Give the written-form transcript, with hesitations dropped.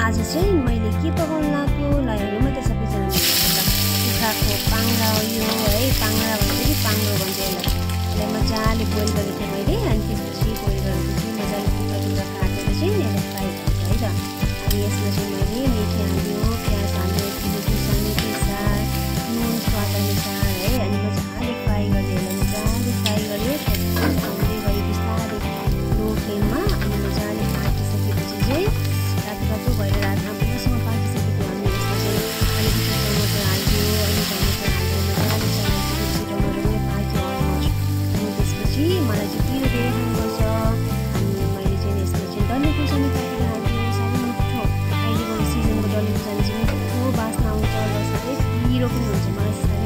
आज चाहिँ मैले के पकाउन लाग्यो ल हेरौँ त सबैजना कुखुराको पाङ्रा हो यो है पाङ्रा भन्छ कि पाङ्रो भन्छ यसलाई मजाले बोइल गरेको थिएँ मैले अनि त्यसपछि बोइल गरेपछि मजाले टुक्रा काटेर चाहिँ यसलाई फ्राई गर्छु है त अनि यसमा चाहिँ मैले मेथी हाल्यो प्याज हाल्यो खुर्सानी पिसार नुन स्वाद अनुसार है अनि मजाले फ्राई गर्यो मजाले फ्राई गर्यो पकाउँदै गयो बिस्तारै लो फ्लेममा अनि मजाले पाकिसकेपछि चाहिँ रातो भएर राम्रोसँग पाकिसकेको अनि यसमा चाहिँ अलिकति टमाटर हाल्यो अनि टमाटर हालेर मजाले चलाएपछि टमाटर पनि पाक्यो अलमोस्ट अनि त्यसपछि मलाई चाहिँ पिरो धेरै खानुपर्छ अनि मैले चाहिँ यसमा चाहिँ डल्ले खुर्सानी काटेर हाल्यो साह्रै मिठो अहिलेको सिजनको डल्ले खुर्सानी चाहिँ मिठो बास्ना आउँछ र साह्रै पिरो पनि हुन्छ मलाई